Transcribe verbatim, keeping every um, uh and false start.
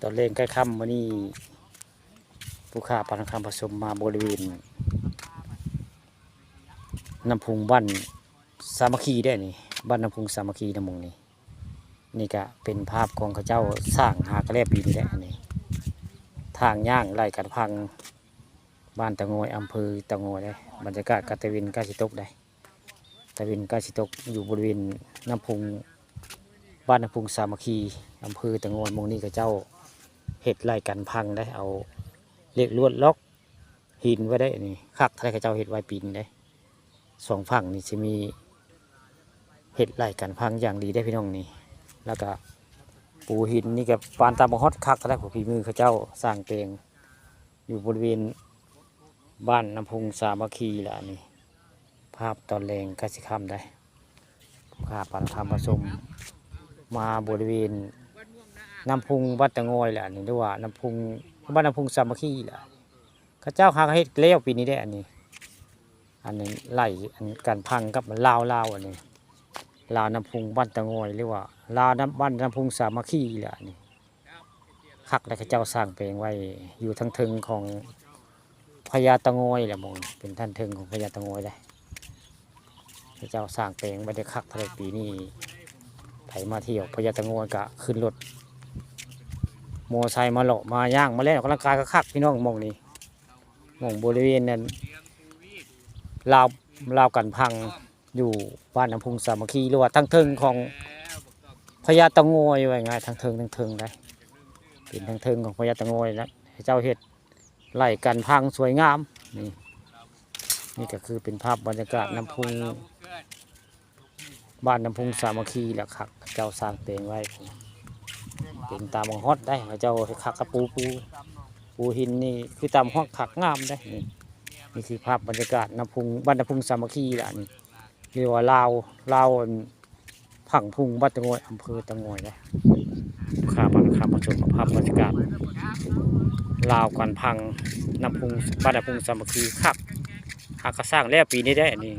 ตอนแลงใกล้ค่ำมื้อนี้ ผู้ข้าปานคำผสมมาบริเวณน้ำพุงบ้านสามัคคีได้นี่ บ้านน้ำพุงสามัคคีนะหม่องนี้ นี่ก็เป็นภาพของเขาเจ้าสร้างหากะแลปีนี่แหละ อันนี้ ทางย่างไล่กันพัง บ้านตะงอย อำเภอตะงอยได้ บรรยากาศกะตะเวนใกล้สิตกได้ ตะเวนใกล้สิตก อยู่บริเวณน้ำพุง บ้านน้ำพุงสามัคคี อำเภอตะงอย หม่องนี้เขาเจ้าเฮ็ดไล่กันพังได้ เอาเหล็กลวดล็อกหินไว้ได้ อันนี้คักแท้ เขาเจ้าเฮ็ดไว้ปีนได้ สองฝั่งนี่สิมีเฮ็ดไล่กันพังอย่างดีได้พี่น้องนี่ แล้วก็ปูหินนี่ก็ปานตาบ่ฮอดคักแท้ ผู้ฝีมือเขาเจ้าสร้างแปลง อยู่บริเวณบ้านน้ำพุงสามัคคีแหละอันนี้ ภาพตอนแลงใกล้สิค่ำได้ ข้าปานคำผสมมาบริเวณน้ำพุงบ้านตะงอยแหละอันนี้ หรือว่าน้ำพุง บ้านน้ำพุงสามัคคีแหละ เขาเจ้าหากะเฮ็ดแล้วปีนี้ได้อันนี้ อันนี้ไล่อันกันพังกับลาวลาวอันนี้ ลาวน้ำพุงบ้านตะงอย หรือว่าลาวน้ำ บ้านน้ำพุงสามัคคีแหละอันนี้ คักแล้วเขาเจ้าสร้างแปลงไว้อยู่ทางเทิงของพญาตะงอยแหละหม่อง เป็นทางเทิงของพญาตะงอยได้ เขาเจ้าสร้างแปลงไว้ได้คักเท่าใดปีนี้ ไผมาเที่ยวพญาตะงอยก็ขึ้นรถมอไซค์มาเลาะมาย่างมาเล่นออกกำลังกายก็คักพี่น้องหม่องนี้ หม่องบริเวณนั้นลาว ลาวกันพังอยู่บ้านน้ำพุงสามัคคี หรือว่าทางเทิงของพญาตะงอย ว่าง่าย ทางเทิง ทางเทิงได้ เป็นทางเทิงของพญาตะงอยนะ เขาเจ้าเฮ็ดไล่กันพังสวยงาม นี่ นี่ก็คือเป็นภาพบรรยากาศน้ำพุง บ้านน้ำพุงสามัคคีแหละครับ เจ้าสร้างแปลงไว้ เป็นตาบ่ฮอดได้ เขาเจ้าคักกะปูปู ปูหินนี่คือตาบ่ฮอดคักงามได้ นี่ นี่คือภาพบรรยากาศน้ำพุง บ้านน้ำพุงสามัคคีแหละนี่ เรียกว่าลาว ลาวอัน ผังพุง บ้านตะงอย อำเภอตะงอยนะ ข้าปานคำผสมกับภาพบรรยากาศลาวกันพัง น้ำพุง บ้านน้ำพุงสามัคคีคัก หากะสร้างแล้วปีนี้ได้อันนี้